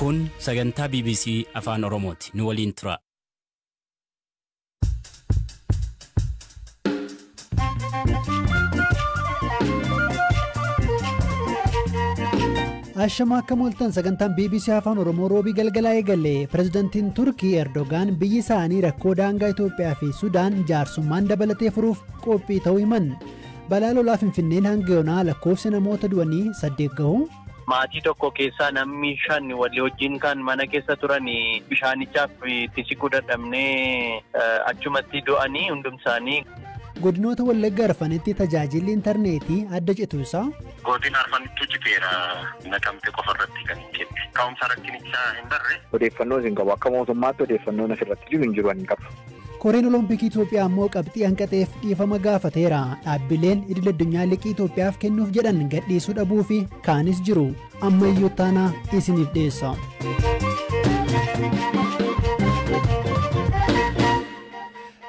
Kun sagantaa BBC Afaan Oromooti. Nu waliin tura. Ashama akka mooltan sagantaan BBC Afaan Oromoo roobii galgalaa eegale. Pireezidantiin Turkii Erdogaan biyyi isaanii rakkoo daangaa Itoophiyaa fi Sudaan jaarsummaan dabalatee furuuf qophii ta'uu himan. Balaa lolaa Finfinneen hanga yoonaa lakkoofsi namoota du'anii 8 gahu. Maatii tokko keessaa namni 5 walii wajjin kan mana keessa turan bishaanichaaf itti siquu dadhabnee achumatti du'anii hundumsaanii. Godinoota Wallagga Arfanitti tajaajilli intarneetii adda citu isaa. Godina Arfanittuu citeera naqamte qofarratti kan hin kenne. Ka'umsa rakkinichaa hin barre. Odeeffannoo isin qabu akka mootummaatti odeeffannoon asirratti jiru hin jiru hin qabu. Koreen Olompikii Itoophiyaa immoo qabxii hanqateef dhiifama gaafateera. Dhaabbileen idil addunyaa liqii Itoophiyaaf kennuuf jedhan gadhiisuu dhabuu fi kaanis jiru. Ammayyuu taanaa isiniif dhiyeessa.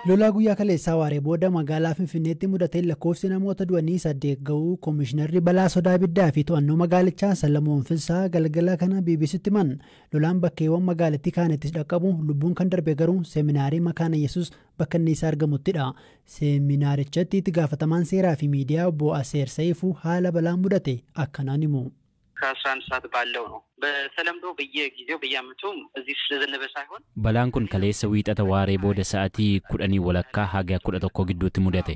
Lolaa guyyaa kaleessaa waaree booda magaalaa Finfinneetti mudateen lakkoofsi namoota du'anii 8 ga'uu Koomishinarri balaa sodaa ibiddaa fi to'annoo magaalichaa Salamoon Finsaa galgala kana BBCtti himan. Lolaan bakkeewwan magaalattii kaanittis dhaqqabu lubbuun kan darbe garuu seeminaarii Makaana Yesuus bakka inni isaa argamuttidha. Seeminaarichatti itti gaafatamaan seeraa fi miidiyaa obbo Aseer Saayifuu haala balaan mudate akkanaan himu. ከ11 ሰዓት ባለው ነው። በተለምዶ በየጊዜው በየዓመቱ እዚህ ስለዘነበ ሳይሆን Balaan kun kaleessa wiixata waaree booda sa'aatii 10:15 haga 11 gidduutti mudate.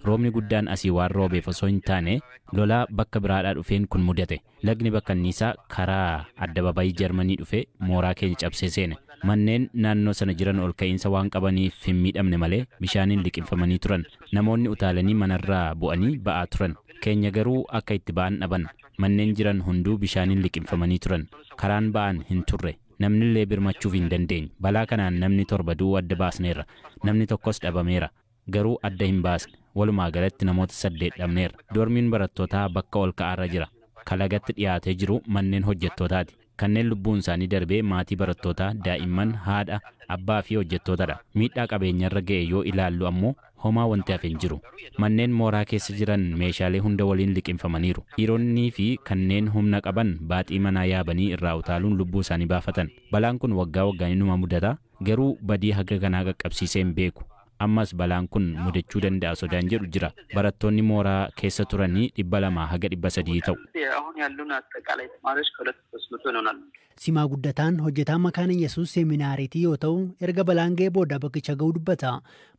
Roobni guddaan asii waan roobeef osoo hin taane lolaa bakka biraadhaa dhufeen kun mudate. Lagni bakkanniisaa karaa addababayii Jarmanii dhufe mooraa keenya cabsee seene. Manneen naannoo sana jiran ol ka'iinsa waan qabaniif hin miidhamne malee bishaaniin liqimfamanii turan. Namoonni utaalanii manarraa bu'anii ba'aa turan. Keenya garuu akka itti ba'an dhaban. Manneen jiran hunduu bishaaniin liqimfamanii turan. Karaan ba'an hin turre. Namnillee birmachuuf hin dandeenye. Balaa kanaan namni 7 du'uu adda baasneerra. Namni tokkos dhabameera. Garuu adda hin baasne. Walumaa galatti namoota 8 dhabneerra. Doormiin barattootaa bakka ol ka'aarra jira. Kalagatti dhiyaatee jiru manneen hojjettootaati. Kanneen lubbuun isaanii darbee maatii barattootaa, daa'imman, haadha, abbaa fi hojjettootadha. Miidhaa qabeenyarra ga'e yoo ilaallu ammoo homaa wanti hafe hin jiru. Manneen mooraa keessa jiran meeshaalee hunda waliin liqimfamaniiru. Dhiironnii fi kanneen humna qaban baaxii manaa yaabanii irraa utaaluun lubbuu isaanii baafatan. Balaan kun waggaa waggaan inuma mudata. Garuu badii haga kanaa qaqqabsiisee hin beeku. Ammas balaan kun mudachuu danda'a sodaan jedhu jira. Barattoonni mooraa keessa turanii 200 haga 300 ta'u. አሁን ያሉን አጠቃላይ ተማሪዎች ከ2300 ይሆናሉ። Simaa Guddataan hojjetaa Makaana Yesuus seeminaariitii yoo ta'u erga balaan ga'ee booda bakkicha ga'uu dubbata.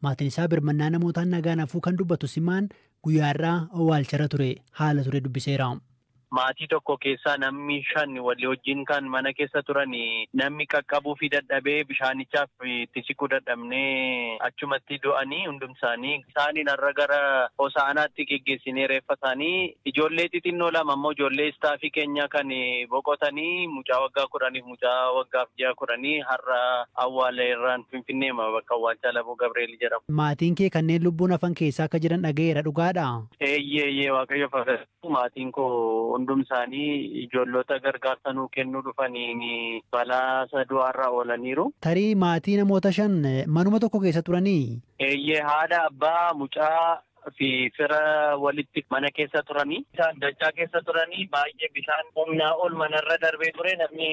Maatiin isaa birmannaa namootaan nagaan hafuu kan dubbatu Simaan guyyaarraa awwaalcharra ture haala ture dubbiseera. Maatii tokko keessaa namni 5 walii wajjin kan mana keessa turan namni qaqqabuu fi dadhabee bishaanichaaf itti siquu dadhabnee achumatti du'anii hundumsaanii. Isaaniin har'a gara Hosaanaatti geggeessinee reeffa isaanii ijoollee xixinnoo 2 ammoo ijoollee istaafii keenya kan boqotanii mucaa waggaa 10 mucaa waggaaf ji'a 10 har'a awwaala irraan Finfinneema bakka awwaalchaa Laboo Gabriel jedhamu. Maatiin kee kanneen lubbuun hafan keessaa akka jiran dhaga'eera dhugaadha. Eeyyee Waaqayyo fayyadu maatiin koo hundumsaanii ijoollota gargaarsa nuu kennuu dhufanii balaa du'aarraa oolaniiru. Tarii maatii namoota 5 manuma tokko keessa turanii? Eeyyee haadha, abbaa, mucaa fi fira walitti mana keessa turanii. Isaan dachaa keessa turanii baay'ee bishaan humnaa ol manarra darbee ture namni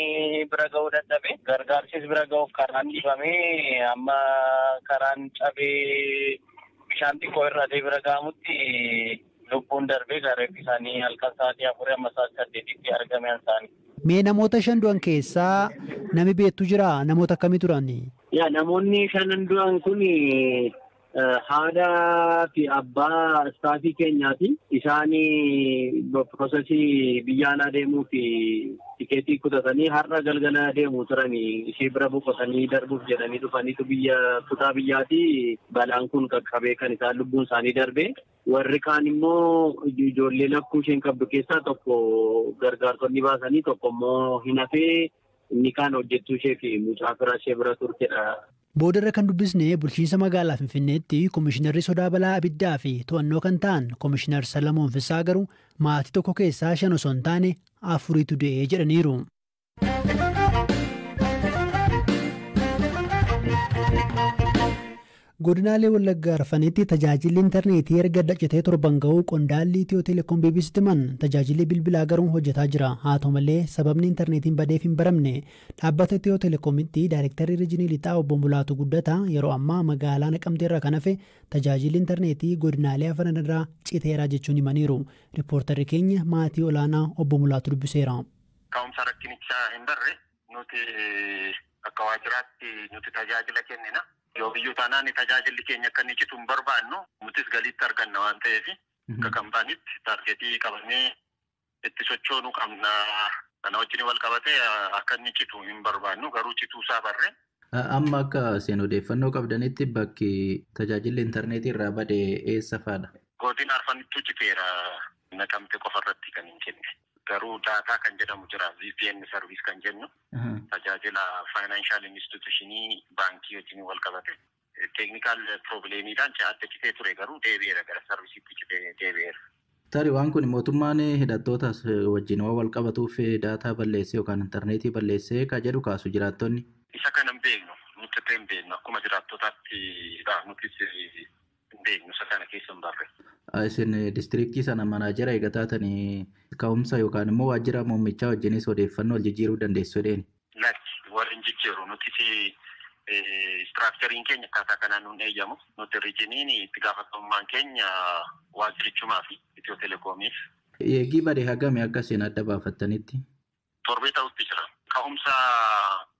bira ga'uu dadhabe. Gargaarsis bira ga'uuf karaan dhiibamee amma karaan cabee bishaan xiqqoo irraa bira ga'amutti lubbuun darbee gareef isaanii halkan sa'aatii 4 amma sa'aatii 8tti argame isaanii. Mee namoota 5 du'an keessaa nami beektu jira? Namoota akkamii turan? Yaa namoonni 5 du'an kun haadha fi abbaa istaafii keenyaati. Isaan piroosesii biyya alaa deemuu fi tikeetii kutatanii har'a galgala deemuu turanii ishee bira boqotanii darbuuf jedhanii dhufaniitu biyya kutaa biyyaati balaan kun qaqqabee kan isaan lubbuun isaanii darbe. Warri kaan immoo ijoollee lakkuu isheen qabdu keessaa tokko gargaartonni baasanii tokko immoo hin hafee inni kaan hojjettuu ishee fi mucaa fira ishee bira turtedha. Boodarra kan dubbisne bulchiinsa magaalaa Finfinneetti Koomishinarri sodaa balaa abiddaa fi to'annoo kan ta'an Koomishinar Salamoon Finsaa garuu maatii tokko keessaa 5 osoo hin taane 4tu du'ee jedhaniiru. Godinaalee Wallaggaa arfanitti tajaajilli intarneetii erga citee torban ga'uu qondaalli Itiyoo Telekoom BBCtti himan. Tajaajilli bilbilaa garuu hojjetaa jira. Haa ta'u malee sababni intarneetiin badeef hin baramne. Dhaabbata Itiyoo Telekoomitti daayirektarri riijinii lixaa obbo Mulaatu Guddataa yeroo ammaa magaalaa Naqamteerraa kan hafe tajaajilli intarneetii godinaalee afran irraa citeera jechuun himaniiru. Riippoortarri keenya maatii olaanaa obbo Mulaatu dubbiseera. Ka'umsa rakkinichaa hin barre nuti akka waajjiraatti nuti tajaajila kennina. Yoo biyyuu taanaan tajaajilli keenya akka inni citu hin barbaannu nutis galiitti arganna waan ta'eef akka kaampaaniitti taargeetii qabannee itti sochoonuu qabna. Kana wajjin wal qabatee akka inni citu hin barbaannu garuu cituusaa barre. Amma akka isin odeeffannoo qabdanitti bakki tajaajilli intarneetii irraa bade eessa fa'aadha? Godina arfanittuu citeera. Naqamte qofa irratti kan hin kenne. Garuu daataa kan jedhamu jira, VPN service kan jennu, tajaajila financial institutionii baankii wajjin wal qabate technical problemiidhaan adda citee ture, garuu deebi'eera, gara serviceiitti citee deebi'eera. Tarii waan kun mootummaan hidhattoota wajjin waan wal qabatuuf daataa balleessee yookaan intarneetii balleessee ka jedhu kaasu jiraattonni. Isa kana hin beeknu, nuti illee hin beeknu, akkuma jiraattotaatti nutis hin beeknu, isa kana keessa hin barre. Isin distriiktii sana manaajara eega taatanii ka'umsa yookaan immoo waajjira muummichaa wajjinis odeeffannoo wal jijjiiruu dandeessu jedheeni. Lakki, warri hin jijjiiru. Nutis structureiin keenya akkaataa kanaan nuun eeyyamu. Nuti regioniin itti gaafatamummaan keenya waajjirichumaa fi Itiyoo Telekoomiif. Eegii bade hagame akka isin adda baafattanitti? Torbee ta'utti jira. Ka'umsa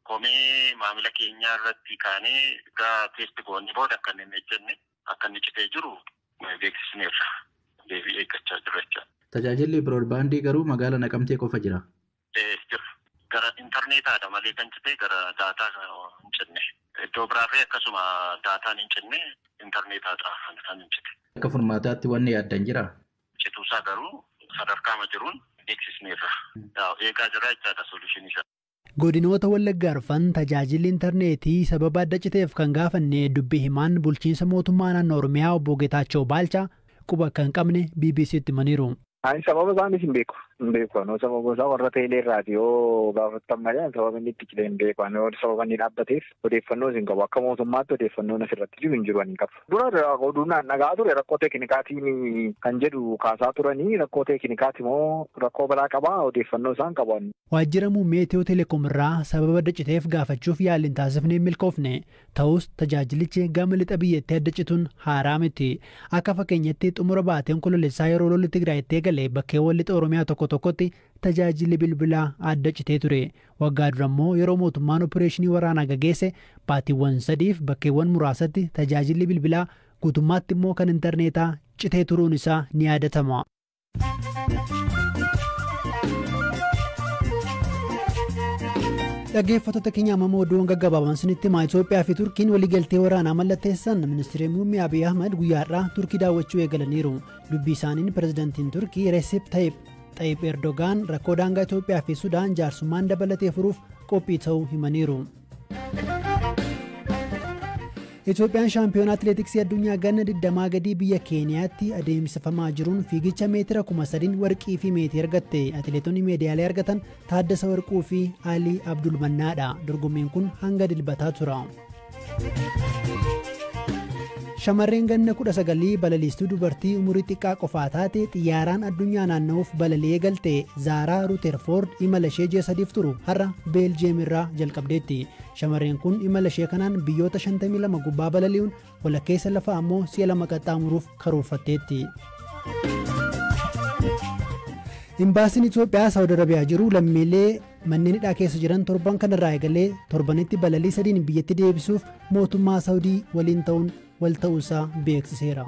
komee maamila keenyaa irratti kaanee egaa test goonee booda akka inni hin ejjenne, akka inni citee jiru beeksisneerra. Deebii eeggachaa jirra jechuudha. Tajaajilli broadbandii garuu magaala Naqamtee qofa jira. Jira. Gara intarneetaadha malee kan citee gara daataa hin cinne. Iddoo biraarree akkasuma daataan hin cinne, intarneetaadha kan hin cite. Akka furmaataatti wanni yaaddan jira? Cituusaa garuu sadarkaama jiruun beeksisneerra. Eegaa jira jechaadha solutionii isaa. Godinoota Wallaggaa arfan tajaajilli intarneetii sababa adda citeef kan gaafanne dubbii himaan bulchiinsa mootummaa naannoo Oromiyaa obbo Geetaachoo Baalchaa quba akka hin qabne BBCtti himaniiru. Ani sababa isaanis hin beeku. Hin beeku. Anoo sababa isaa warra teelee irraati yoo gaafattan malee sababa inni itti cite hin beeku. Ani sababa inni dhaabbateef odeeffannoo hin qabu. Akka mootummaatti odeeffannoon asirratti jiru hin jiru, ani hin qabu. Dura oduun dhagaa ture rakkoo teeknikaatiin kan jedhu kaasaa turanii, rakkoo teeknikaati moo rakkoo biraa qabaa, odeeffannoo isaan qabu. Waajjira muummee Itiyoo Telekoom irraa sababa adda citeef gaafachuuf yaaliin taasifnee hin milkoofne. Ta'us tajaajilichi gama lixa biyyattii adda cituun haaraa miti. Akka fakkeenyatti xumura baateen Onkoloolessaa yeroo lolli Tigraayitti eegale bakkeewwan lixa Oromiyaa tokko tokkotti tajaajilli bilbilaa adda citee ture. Waggaa dura immoo yeroo mootummaan opereeshinii waraanaa gageesse baatiiwwan 3f bakkeewwan muraasatti tajaajilli bilbilaa, guutummaatti immoo kan intarneetaa citee turuun isaa ni yaadatama. Dhaggeeffattoota keenya, amma oduun gaggabaaban sinitti himaa. Itoophiyaa fi Turkiin waliigaltee waraanaa mallatteessan. Ministeerri muummee Abiy Ahmad guyyaa har'aa Turkii daawwachuu eegalaniiru. Dubbii isaaniin pirezidantiin Turkii Reesip Tayyip Erdogaan rakkoo daangaa Itoophiyaa fi Sudaan jaarsummaan dabalatee furuuf qophii ta'uu himaniiru. Itoophiyaan shaampiyoona atileetiksii addunyaa ganna 20 gadii biyya Keeniyaatti adeemsifamaa jiruun fiigicha meetira 3000 warqii fi meetii argatte. Atileetonni meedaalii argatan Taaddasa Warquu fi Alii Abdulmannaadha. Dorgommiin kun hanga Dilbataa tura. Shamarreen ganna 19 balaliistuu dubartii umurii xiqqaa qofaa taate xiyyaaraan addunyaa naanna'uuf balali'ee galte Zaaraa Ruuterfoord imala ishee ji'a 3f turu har'a Beeljiyeem irraa jalqabdeetti. Shamarreen kun imala ishee kanaan biyyoota 52 gubbaa balali'uun walakkeessa lafaa ammoo si'a lama qaxxaamuruuf karoorfatteetti. Imbaasiin Itoophiyaa Saawud Arabiyaa jiru lammiilee manneen hidhaa keessa jiran torban kanarraa eegalee torbanitti balalii sadiin biyyatti deebisuuf mootummaa Saawudii waliin ta'uun wal ta'uusaa beeksiseera.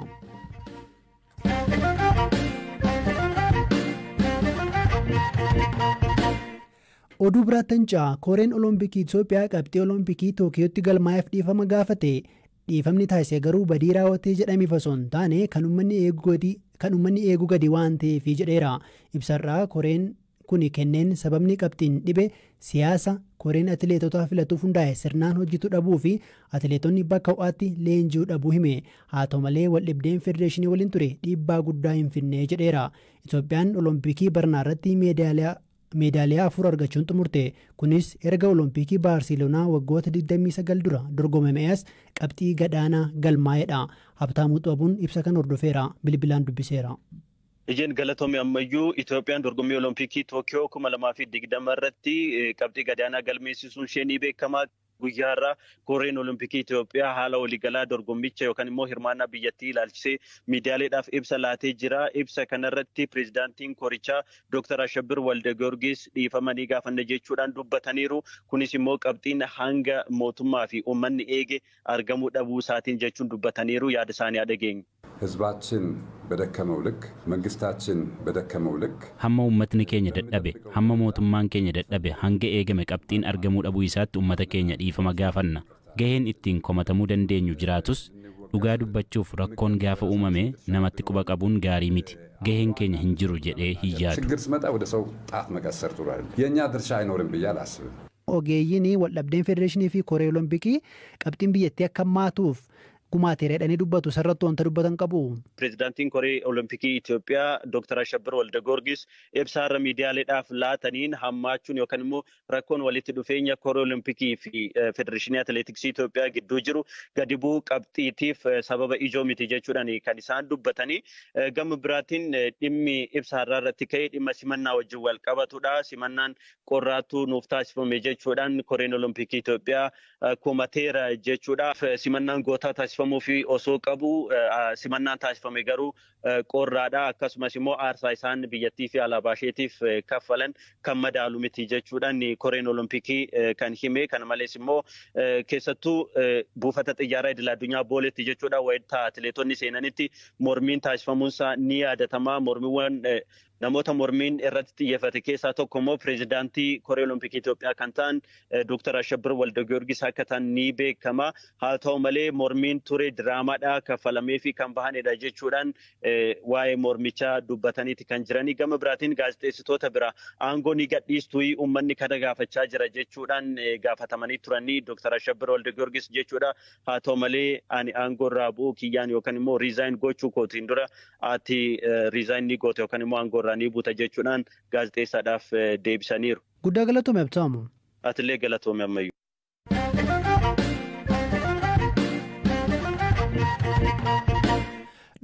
Oduu biraatti ce'a. Koreen Olompikii Itoophiyaa qabxii Olompikii Tookiyootti galmaa'eef dhiifama gaafate. Dhiifamni taasise garuu badii raawwatee jedhameef osoo hin taane kan uummanni eeguu gadi waan ta'eef jedheera. Ibsarraa koreen kuni kenneen sababni qabxiin dhibe siyaasa koreen atileetota filatuuf hundaa'e sirnaan hojjetu dhabuu fi atileetonni bakka ho'aatti leenji'uu dhabuu hime. Haa ta'u malee waldhibdeen federeeshinii waliin ture dhiibbaa guddaa hin finne jedheera. Itoophiyaan Olompikii barnaa irratti meedaaliyaa meedaaliyaa 4 argachuun xumurte. Kunis erga Olompikii Baarseloonaa waggoota 29 dura dorgomame as qabxii gadaanaa galmaa'edha. Habtaamuu Xabuun ibsa kan hordofeera, bilbilaan dubbiseera. Ijeen galatoomii ammayyuu Itoophiyaan dorgommii Olompikii Tookiyoo 2020 irratti qabxii gadaanaa galmeessisuun ishee ni beekama. Guyyaa irraa koreen Olompikii Itoophiyaa haala waliigalaa dorgommicha yookaan immoo hirmaannaa biyyattii ilaalchisee miidiyaaleedhaaf ibsa laatee jira. Ibsa kanarratti pireezidaantiin korichaa Dr. Ashabbir Waldegiyoorgis dhiifamanii gaafanne jechuudhaan dubbataniiru. Kunis immoo qabxiin hanga mootummaa fi uummanni eege argamuu dhabuu isaatiin jechuun dubbataniiru. Yaada isaanii haa dhageenyu. ህዝባችን በደከመው ልክ መንግስታችን በደከመው ልክ Hamma uummatni keenya dadhabe, hamma mootummaan keenya dadhabe, hanga eegame qabxiin argamuu dhabuu isaatti uummata keenya dhiifama gaafanna. Gaheen ittiin komatamuu dandeenyu jiraatus dhugaa dubbachuuf rakkoon gaafa uumame namatti quba qabuun gaarii miti. Gaheen keenya hin jiru jedhee hin yaadu. ችግር ሲመጣ ወደ ሰው ጣት መቀሰር ጥሩ አይደለም። የእኛ ድርሻ አይኖርም ብዬ አላስብም። Ogeeyyiin waldhabdeen federeeshinii fi koree Olompikii qabxiin biyyattii akka maatuuf gumaateera jedhanii dubbatu sarratti wanta dubbatan qabu. Pireezidaantiin koree Olompikii Itoophiyaa Dr. Ashabbir Waldegiyoorgis ibsaarra miidiyaaleedhaaf laataniin hammaachuun yookaan immoo rakkoon walitti dhufeenya koree Olompikii fi Federeeshinii Atileetiksii Itoophiyaa gidduu jiru gadi bu'uu qabxiitiif sababa ijoo miti jechuudhaan kan isaan dubbatanii. Gama biraatiin dhimmi ibsaarraa irratti ka'e dhimma simannaa wajjin wal qabatudha. Simannaan qorraatu nuuf taasifame jechuudhaan koreen Olompikii Itoophiyaa komateera jechuudha. Simannaan gootaa taasifamuu fi osoo qabu simannaan taasifame garuu qorraadha. Akkasumas immoo aarsaa isaan biyyattii fi alaabaa isheetiif kaffalan kan madaalu miti jechuudhaan koreen Olompikii kan hime. Kana malees immoo keessattuu buufata xiyyaaraa idil addunyaa Booleetti jechuudha wayita atileetonni seenanitti mormiin taasifamuunsaa ni yaadatama. Mormiiwwan namoota mormiin irratti xiyyeeffate keessaa tokko immoo pireezidaantii koree Olompikii Itoophiyaa kan ta'an Dr. Ashabbir Waldegiyoorgis akka ta'an ni beekama. Haa ta'u malee mormiin ture diraamaadha kaffalamee fi kan bahanidha jechuudhaan waa'ee mormichaa dubbataniiti kan jiranii. Gama biraatiin gaazexeessitoota bira aangoo ni gadhiistuu uummanni kana gaafachaa jira jechuudhaan gaafatamanii turanii Dr. Ashabbir Waldegiyoorgis jechuudha. Haa ta'u malee ani aangoo irraa bu'uu kiyyaan yookaan immoo riizaayin gochuu kootiin dura ati riizaayin ni goote yookaan immoo aangoo irraa ni buuta jechuudhaan gaazexeessaadhaaf deebisaniiru. Guddaa galatoome Habtaamu. Atillee galatoome ammayyuu.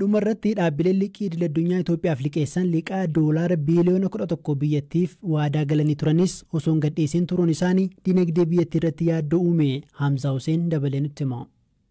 Dhuma irratti dhaabbileen liqii idil addunyaa Itoophiyaaf liqeessan liqaa doolaara biiliyoona 11 biyyattiif waadaa galanii turanis osoo hin gadhiisin turuun isaanii dinagdee biyyattii irratti yaaddoo uume. Hamzaa Hussein dabalee nutti hima.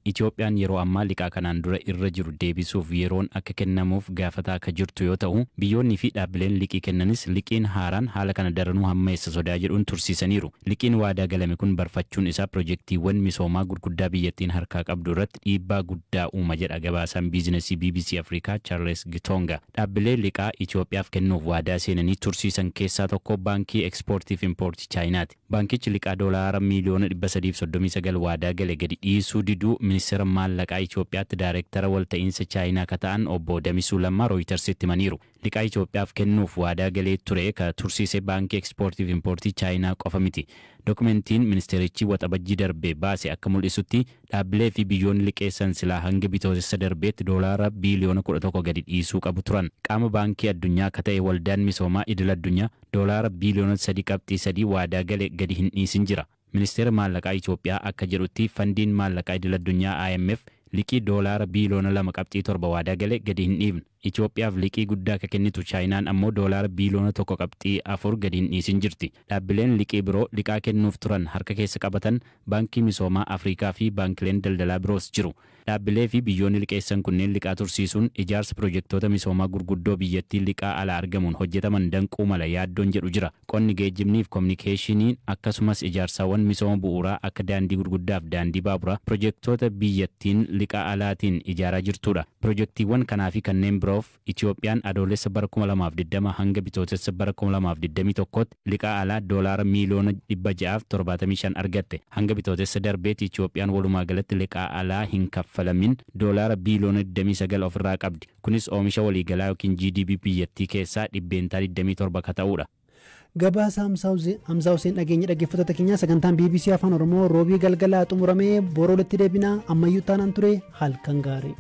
Itoophiyaan yeroo ammaa liqaa kanaan dura irra jiru deebisuuf yeroon akka kennamuuf gaafataa akka jirtu yoo ta'u, biyyoonni fi dhaabbileen liqii kennanis liqiin haaraan haala kana daranuu hammeessa sodaa jedhuun tursiisaniiru. Liqiin waadaa galame kun barfachuun isaa pirojektiiwwan misoomaa gurguddaa biyyattiin harkaa qabdu irratti dhiibbaa guddaa uuma jedha gabaasaan biizinasii BBC Afrikaa Charles Gitonga. Dhaabbilee liqaa Itoophiyaaf kennuuf waadaa seenanii tursiisan keessaa tokko baankii ekspoortii fi impoortii Chaayinaati. Baankichi liqaa doolaara miiliyoona 339 waadaa gale gadi dhiisuu diduu ministeera maallaqaa Itoophiyaatti daayireektara walta'iinsa Chaayinaa akka ta'an obbo Damisuu Lammaa Rooyitersitti himaniiru. Liqaa Itoophiyaaf kennuuf waadaa galee ture ka tursiise baankii ekspoortii fi impoortii Chaayinaa qofa miti. Dokumentiin ministeerichi waxabajjii darbee baase akka mul'isutti dhaabbilee fi biyyoonni liqeessan silaa hanga bitootessa darbeetti doolaara biiliyoona 11 gadi dhiisuu qabu turan. Qaama baankii addunyaa akka ta'e waldaan misoomaa idil addunyaa doolaara biiliyoona 3.3 waadaa gale gadi hin dhiisin jira. Ministeera maallaqaa Itoophiyaa akka jedhutti fandiin maallaqaa idil addunyaa IMF liqii doolaara biiliyoona 2.7 waadaa gale gadi hin dhiifne. Itoophiyaaf liqii guddaa akka kennitu Chaayinaan ammoo doolaara biiliyoona 1.4 gadi hin dhiisin jirti. Dhaabbileen liqii biroo liqaa kennuuf turan harka keessa qabatan baankii misoomaa Afrikaa fi baankileen daldalaa biroos jiru. Dhaabbilee fi biyyoonni liqeessan kunneen liqaa tursiisuun ijaarsa pirojektoota misoomaa gurguddoo biyyattii liqaa alaa argamuun hojjetaman danquu mala yaaddoon jedhu jira. Qonni geejjibnii fi kominikeeshiniin akkasumas ijaarsaawwan misooma bu'uuraa akka daandii gurguddaa fi daandii baaburaa pirojektoota biyyattiin liqaa alaatiin ijaaraa jirtudha. Pirojektiiwwan kanaa fi kanneen biroof Itoophiyaan adoolessa bara 2020 hanga bitootessa bara 2021 liqaa alaa doolaara miiliyoona 675 argatte. Hanga bitootessa darbeetti Itoophiyaan walumaa galatti liqaa alaa hin kaffalamin doolaara biiliyoona 29 ofirraa qabdi. Kunis oomisha waliigalaa yookiin GDP biyyattii keessaa 27% akka ta'udha. Gabaasa Hamzaa Hussein dhageenya dhaggeeffattoota keenyaa sagantaan BBC Afaan Oromoo roobii galgalaa xumuramee boroo walitti deebinaa ammayyuu taanaan ture halkan gaarii.